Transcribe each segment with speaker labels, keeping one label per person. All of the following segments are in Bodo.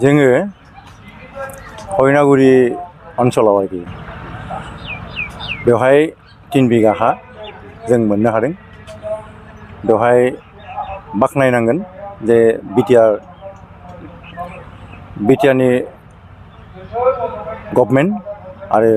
Speaker 1: जोङो हयनागुरि ओनसोलाव आरोखि बेवहाय 3 बिघा हा जों मोननो हादों। बेवहाय बाख्नायनांगोन जे बिटिआरनि गभर्नमेन्ट आरो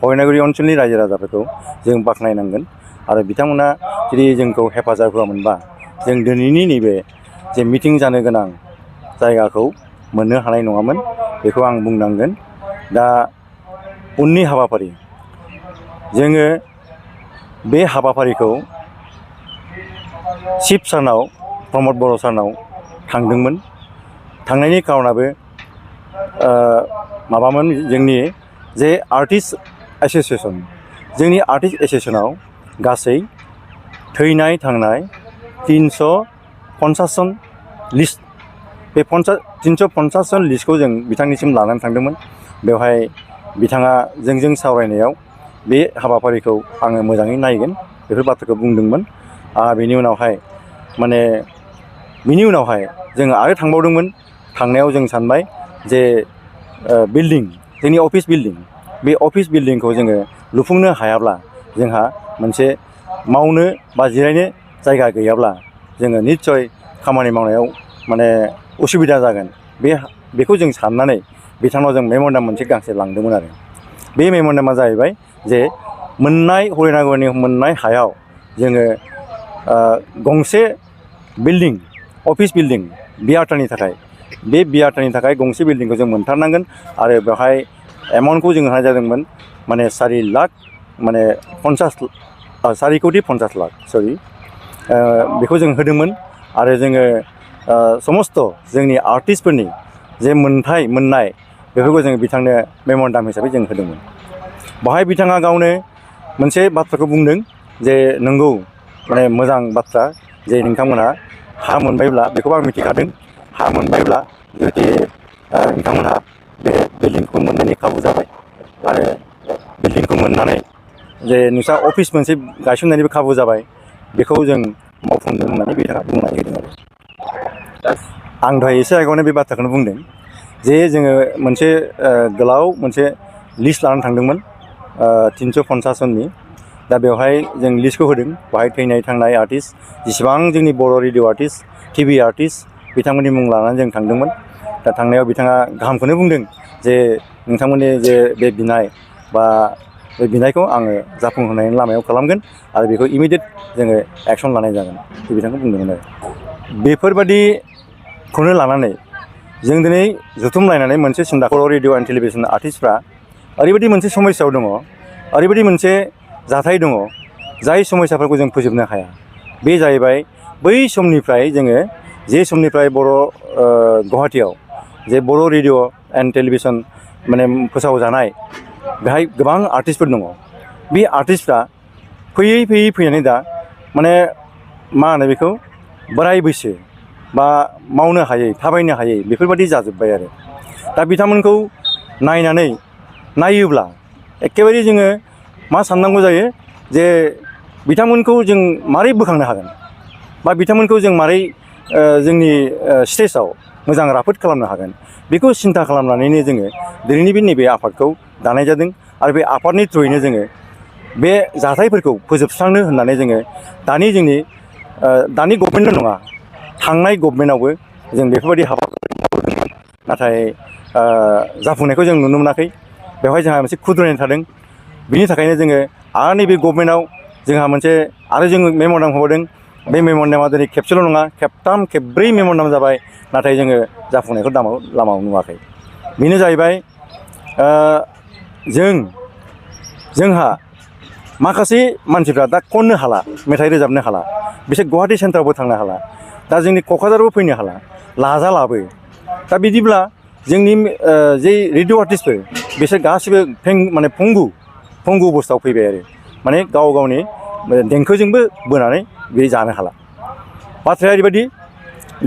Speaker 1: हयनागुरि ओनसोलनि रायजो राजाफोरखौ जों बाख्नायनांगोन आरो बिथांमोना जुदि जोंखौ हेफाजाब होआमोनबा जों दिनैनि नैबे जे मिटिं जानो गोनां जायगाखौ मोननो हानाय नङामोन बेखौ आं बुंनांगोन। दा उननि हाबाफारि जोङो बे हाबाफारिखौ चिफ सारनाव प्रमद बर' सारनाव थांदोंमोन। थांनायनि कारनाबो माबामोन जोंनि जे आर्टिस्ट एसोसिएशन जोंनि आर्टिस्ट एसोसिएशनाव गासै थैनाय थांनाय 350 जन लिस्ट बे 350 जन लिस्टखौ जों बिथांनिसिम लानानै थांदोंमोन। बेवहाय बिथाङा जोंजों सावरायनायाव बे हाबाफारिखौ आङो मोजाङै नायगोन बेफोर बाथ्राखौ बुंदोंमोन। बेनि उनावहाय जोङो आरो थांबावदोंमोन। थांनायाव जों सानबाय जे बिल्डिं जोंनि अफिस बिल्डिं बे अफिस बिल्डिंखौ जोङो लुफुंनो हायाब्ला जोंहा मोनसे मावनो बा जिरायनो जायगा गैयाब्ला जोङो निस्सय खामानि मावनायाव माने उसुबिदा जागोन। बेखौ जों साननानै बिथांनाव जों मेम'रेन्डाम मोनसे गांसे लांदोंमोन आरो बे मेम'रेन्डामा जाहैबाय जे हयनागुरिनि मोननाय हायाव जोङो गंसे बिल्डिं अफिस बिल्डिं बियारटानि थाखाय गंसे बिल्डिंखौ जों मोनथारनांगोन आरो बेवहाय एमाउन्टखौ जों होनाय जादोंमोन माने 4 कौटि 50 लाख बेखौ जों होदोंमोन। आरो जोङो समस्त जोंनि आर्टिस्टफोरनि जे मोननाय बेफोरखौ जोङो बिथांनो मेम'रेन्डाम हिसाबै जों होदोंमोन। बाहाय बिथाङा गावनो मोनसे बाथ्राखौ बुंदों जे नंगौ माने मोजां बाथ्रा जे नोंथांमोनहा हा मोनबायब्ला बेखौबो आं मिथिखादों हा मोनबायब्ला जुदि नोंथांमोनहा बे बिल्डिंखौ मोननायनि खाबु जाबाय आरो बिल्डिंखौ मोननानै जे नोंस्रा अफिस मोनसे गायसननायनिबो खाबु जाबाय बेखौ जों मावफुंगोन होननानै बिथाङा बुंनानै होदों आरो आं दहाय एसे आगोलावनो बे बाथ्राखौनो बुंदों जे जोङो मोनसे गोलाव मोनसे लिस्ट लानानै थांदोंमोन 350 जननि। दा बेवहाय जों लिस्टखौ होदों। बाहाय थैनाय थांनाय आर्टिस्ट जेसेबां जोंनि बर' रेडिअ आर्टिस्ट टिभि आर्टिस्ट बिथांमोननि मुं लानानै जों थांदोंमोन। दा थांनायाव बिथाङा गाहामखौनो बुंदों जे नोंथांमोननि जे बे बिनायखौ आङो जाफुंहोनायनि लामायाव खालामगोन आरो बेखौ इमिडियेट जोङो एक्सन लानाय जागोन बे बिथांखौ बुंदोंमोन आरो बेफोरबादिखौनो लानानै जों दिनै जुथुमलायनानै मोनसे सिन्था बर' रेडिअ एन्ड टेलिभिसन आर्टिस्टफ्रा ओरैबायदि मोनसे समस्यायाव दङ ओरैबायदि मोनसे जाथाय दङ जाय समस्याफोरखौ जों फोजोबनो हाया। बे जाहैबाय बै समनिफ्राय जोङो जे समनिफ्राय गुवाहाटियाव जे बर' रेडिअ एन्ड टेलिभिसन माने फोसावजानाय बेहाय गोबां आर्टिस्टफोर दङ। बे आर्टिस्टफ्रा फैनानै दा माने मा होनो बेखौ बोराय बैसो बा मावनो हायै थाबायनो हायै बेफोरबायदि जाजोब्बाय आरो दा बिथांमोनखौ नायोब्ला एखेबारे जोङो मा साननांगौ जायो जे बिथांमोनखौ जों मारै बोखांनो हागोन बा बिथांमोनखौ जों मारै जोंनि स्टेजाव मोजां राफोद खालामनो हागोन बेखौ सिन्था खालामनानैनो जोङो दिनैनि नैबे आफादखौ दानाय जादों। आरो बे आफादनि थ्रुयैनो जोङो बे जाथायफोरखौ फोजोबस्रांनो होननानै जोङो दानि गभर्नमेन्टल' नङा थांनाय गभर्नमेन्टआवबो जों बेफोरबायदि हाबाफारि मावदोंमोन। नाथाय जाफुंनायखौ जों नुनो मोनाखै। बेवहाय जोंहा मोनसे खुद्रायनाय थादों। बिनि थाखायनो जोङो आरो नैबे गभर्नमेन्टआव जोंहा मोनसे आरो जोङो मेम'रेन्डाम हरदों। बे मेम'रेन्डामा दिनै खेबसेल' नङा खेबथाम खेबब्रै मेम'रेन्डाम जाबाय नाथाय जोङो जाफुंनायखौ लामायाव नुवाखै। बेनो जाहैबाय जोंहा माखासे मानसिफ्रा दा खननो हाला मेथाइ रोजाबनो हाला बिसोर गुवाहाटि सेन्टारावबो थांनो हाला दा जोंनि क'क्राझारावबो फैनो हाला लाजालाबो। दा बिदिब्ला जोंनि जे रेडिअ आर्टिस्टफोर बिसोर गासिबो माने फंगु अबस्थायाव फैबाय आरो माने गाव गावनि देंखोजोंबो बोनानै बे जानो हाला। बाथ्राया ओरैबायदि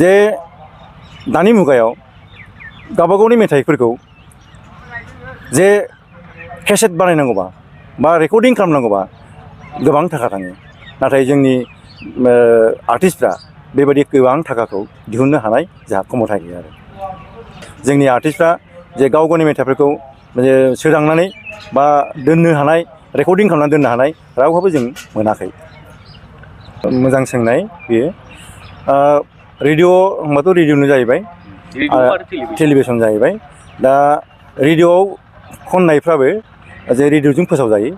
Speaker 1: जे दानि मुगायाव गावबागावनि मेथाइफोरखौ जे केसेट बानायनांगौबा बा रेकर्डिं खालामनांगौबा गोबां थाखा थाङो। नाथाय जोंनि आर्टिस्टफ्रा बेबायदि गोबां थाखाखौ दिहुननो हानाय जोंहा क्षमता गैया आरो जोंनि आर्टिस्टफ्रा जे गाव गावनि मेथाइफोरखौ सोदांनानै बा दोननो हानाय रेकर्डिं खालामनानै दोननो हानाय रावहाबो जों मोनाखै। मोजां सोंनाय बेयो। रेडिअ' होनबाथ' रेडिअ'नो जाहैबाय, टेलिभिसन जाहैबाय। दा रेडिअ'आव खननायफ्राबो जे रेडिअ'जों फोसावजायो,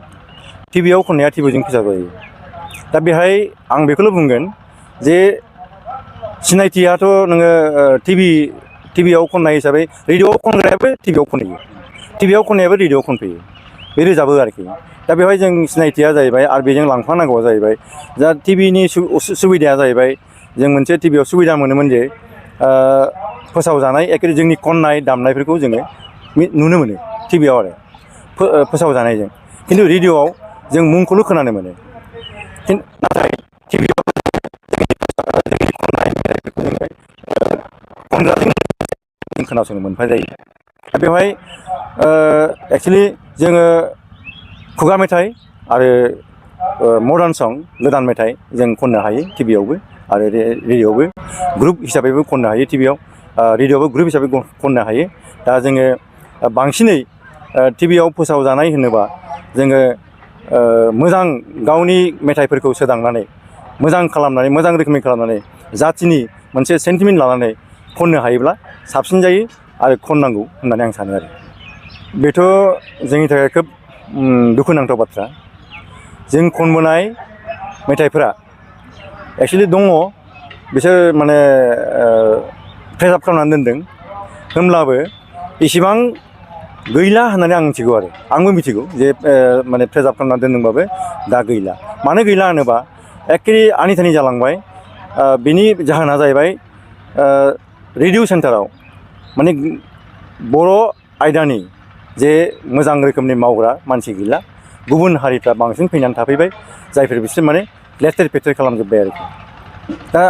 Speaker 1: टिभिआव खननाया टिभिजों फोसावजायो। दा बेहाय आं बेखौल' बुंगोन जे सिनायथियाथ' नोङो टिभिआव खननाय हिसाबै रेडिअ'आव खनग्रायाबो टिभिआव खनहैयो, टिभिआव खननायाबो रेडिअ'आव खनफैयो, बे रोजाबो आरोखि। दा बेवहाय जों सिनायथिया जाहैबाय आरो बेजों लांफानांगौआ जाहैबाय दा टिभिनि सुबिदाया जाहैबाय जों मोनसे टिभिआव सुबिदा मोनोमोन जे फोसावजानाय एखे जोंनि खननाय दामनायफोरखौ जोङो नुनो मोनो टिभिआव आरो फोसावजानायजों। खिन्थु रेडिअ'आव जों मुंखौल' खोनानो मोनो, नाथाय टिभिआव जोंनि खननाय मेथाइफोरखौ जोङो खनग्राजों जों खोनासंनो मोनफानाय जायो। दा बेवहाय एक्सुवेलि जोङो खुगा मेथाइ आरो मडार्न सं गोदान मेथाइ जों खननो हायो टिभिआवबो आरो रेडिअ'आवबो ग्रुप हिसाबैबो खननो हायो टिभिआव, रेडिअ'आवबो ग्रुप हिसाबै खननो हायो। दा जोङो बांसिनै टिभिआव फोसावजानाय होनोबा जोङो मोजां गावनि मेथाइफोरखौ सोदांनानै मोजां खालामनानै मोजां रोखोमै खालामनानै जाथिनि मोनसे सेन्टिमेन्ट लानानै खननो हायोब्ला साबसिन जायो आरो खननांगौ होननानै आं सानो आरो। बेथ' जोंनि थाखाय खोब दुखुनांथाव बाथ्रा। जों खनबोनाय मेथाइफोरा एक्सुवेलि दङ, बिसोर प्रिजार्भ खालामनानै दोनदों, होमब्लाबो इसेबां गैला होननानै आं मिथिगौ आरो आंबो मिथिगौ जे प्रिजार्भ खालामनानै दोनदोंबाबो दा गैला। मानो गैला होनोबा एखे आनि थानि जालांबाय। बिनि जाहोना जाहैबाय रेडिअ' सेन्टाराव बर' आयदानि जे मोजां रोखोमनि मावग्रा मानसि गैला, गुबुन हारिफ्रा बांसिन फैनानै थाफैबाय, जायफोर बिसोर लेथेर फेथेर खालामजोब्बाय आरोखि। दा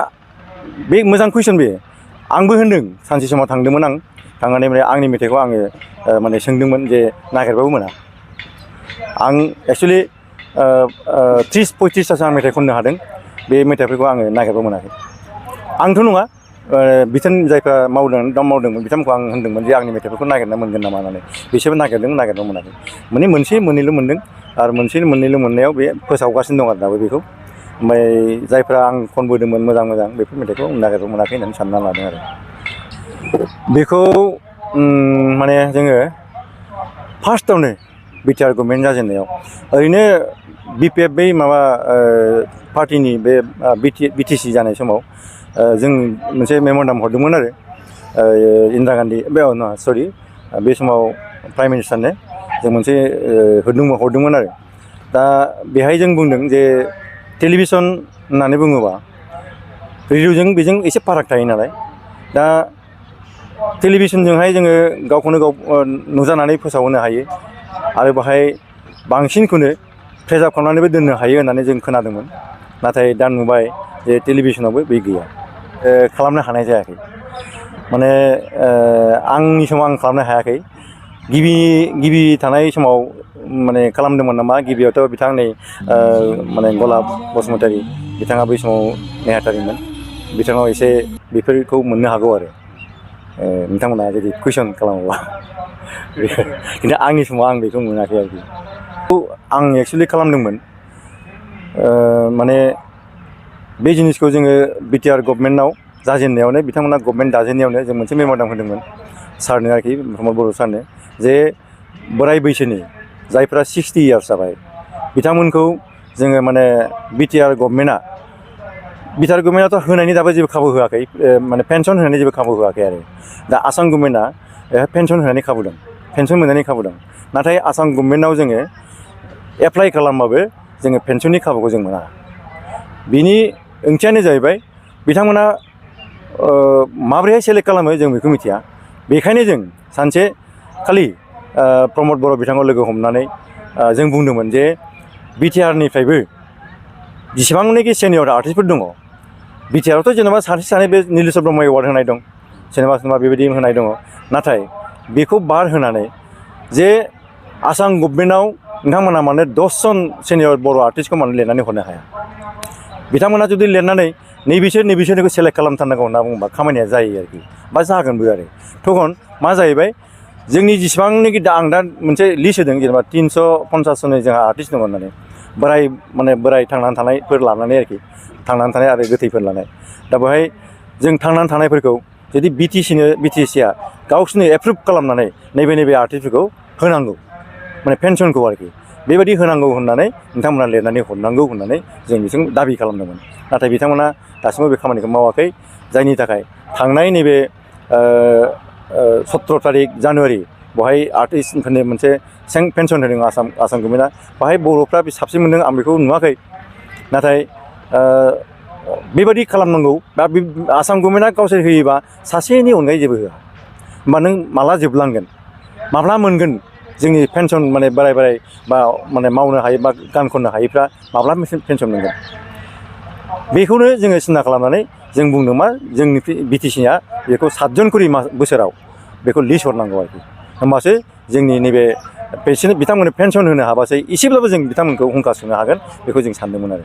Speaker 1: बे मोजां कुइसन बेयो। आंबो होनदों सानसे समाव थांदोंमोन आं, थांनानै आंनि मेथाइखौ आङो सोंदोंमोन जे नागिरबाबो मोना। आं एक्सुवेलि 30-35थासो आं मेथाइ खननो हादों, बे मेथाइफोरखौ आङो नागिरबो मोनाखै। आंथ' नङा, बिथोन जायफ्रा मावदोंमोन बिथांमोनखौ आं होनदोंमोन जे आंनि मेथाइफोरखौ नागिरना मोनगोन नामा होननानै। बिसोरबो नागिरबा मोनाखै। मोनसे मोननैल' मोनदों आरो मोनसे मोननैल' मोननायाव बे फोसावगासिनो दं आरो दाबो बेखौ। ओमफ्राय जायफ्रा आं खनबोदोंमोन मोजां बेफोर मेथाइखौ नागिरबा मोनाखै होननानै सानना लादों आरो। बेखौ जोङो फार्स्टआवनो बिटिआर गभर्नमेन्ट जाजेननायाव ओरैनो बिपिएफ बै पार्टिनि बे बिटिसि जानाय समाव जों मोनसे मेम'रेन्डाम हरदोंमोन आरो इन्दिरा गान्धी बे समाव प्राइम मिनिस्टारनो जों मोनसे हरदोंमोन आरो। दा बेहाय जों बुंदों जे टेलिभिसन होननानै बुङोबा रेडिअ'जों बेजों एसे फाराग थायो नालाय। दा टेलिभिसनजोंहाय जोङो गावखौनो गाव नुजानानै फोसावहोनो हायो आरो बाहाय बांसिनखौनो प्रिजार्भ खालामनानैबो दोननो हायो होननानै जों खोनादोंमोन। नाथाय दा नुबाय जे टेलिभिसनावबो बे गैया, खालामनो हानाय जायाखै। आंनि समाव आं खालामनो हायाखै। गिबि थानाय समाव खालामदोंमोन नामा। गिबियावथ' बिथां गलाब बसुमतारी बिथाङा बै समाव नेहाथारिमोन, बिथाङाव एसे बेफोरखौ मोननो हागौ आरो नोंथांमोना जुदि कुइसन खालामोबा। खिन्थु आंनि समाव आं बेखौ मोनाखै आरोखि। आं एक्सुवेलि खालामदोंमोन बे जिनिसखौ जोङो बिटिआर गभर्नमेन्टआव जाजेननायावनो बिथांमोना गभर्नमेन्ट दाजेननायावनो जों मोनसे मेम'रेन्डाम होदोंमोन सारनो आरोखि, प्रमद बर' सारनो, जे बोराय बैसोनि जायफ्रा 60 इयार्स जाबाय बिथांमोनखौ जोङो बिटिआर गभर्नमेन्टआथ' होनायनि दाबो जेबो खाबु होआखै, पेन्सन होनायनि जेबो खाबु होआखै आरो। दा आसाम गभर्नमेन्टआ पेन्सन होनायनि खाबु दं, पेन्सन मोननायनि खाबु दं। नाथाय आसाम गभर्नमेन्टआव जोङो एप्लाइ खालामबाबो जोङो पेन्सननि खाबुखौ जों मोना। बिनि ओंथियानो जाहैबाय बिथांमोना माबोरैहाय सेलेक्ट खालामो जों बेखौ मिथिया। बेखायनो जों सानसे खालि प्रमद बर' बिथांखौ लोगो हमनानै जों बुंदोंमोन जे बिटिआरनिफ्रायबो जेसेबांनाखि सिनियर आर्टिस्टफोर दङ, बिटिआरावथ' जेनेबा सासे सानै बे नीलेश्वर ब्रह्म एवार्ड होनाय दं, सोरनिबा बेबायदि होनाय दङ। नाथाय बेखौ बार होनानै जे आसाम गभर्नमेन्टआव नोंथांमोना मानो 10 जन सिनियर बर' आर्टिस्टखौ मानो लिरनानै हरनो हाया। बिथांमोना जुदि लिरनानै नैबिसोरनिखौ सेलेक्ट खालामथारनांगौ होनना बुङोबा खामानिया जायो आरोखि बा जागोनबो आरो थखन मा जाहैबाय जोंनि जेसेबांनाखि आं दा मोनसे लिस्ट होदों जेनेबा 350 जन जोंहा आर्टिस्ट दङ होननानै बोराय थांनानै थानायफोर लानानै आरोखि थांनानै थानाय आरो गोथैफोर लानाय दा बेवहाय जों थांनानै थानायफोरखौ जुदि बिटिसिआ गावसोरनो एप्रुभ खालामनानै नैबे आर्टिस्टफोरखौ होनांगौ माने पेन्सनखौ आरोखि बेबायदि होनांगौ होननानै नोंथांमोना लिरनानै हरनांगौ होननानै जों बिजों दाबि खालामदोंमोन नाथाय बिथांमोना दासिमबो बे खामानिखौ मावाखै जायनि थाखाय थांनाय नैबे 17 तारिख जानुवारि बेवहाय आर्टिस्टफोरनो मोनसे पेन्सन होदों आसाम गभर्नमेन्टआ बेवहाय बर'फ्रा साबसिन मोनदों आं बेखौ नुवाखै नाथाय बेबायदि खालामनांगौ दा आसाम गभर्नमेन्टआ गावसोर होयोबा सासेनि अनगायै जेबो होआ होमबा नों माला जोबलांगोन माब्ला मोनगोन जोंनि पेन्सन माने बोराय बा माने मावनो हायो बा गान खननो हायैफ्रा माब्ला पेन्सन मोनगोन बेखौनो जोङो सिन्था खालामनानै जों बुंदों मा जोंनि बिटिसिआ बेखौ 7 जन करि बोसोराव बेखौ लिस्ट हरनांगौ आरोखि होमबासो जोंनि नैबे बिथांमोननो पेन्सन होनो हाबासो एसेब्लाबो जों बिथांमोनखौ हुंखा सोंनो हागोन बेखौ जों सानदोंमोन आरो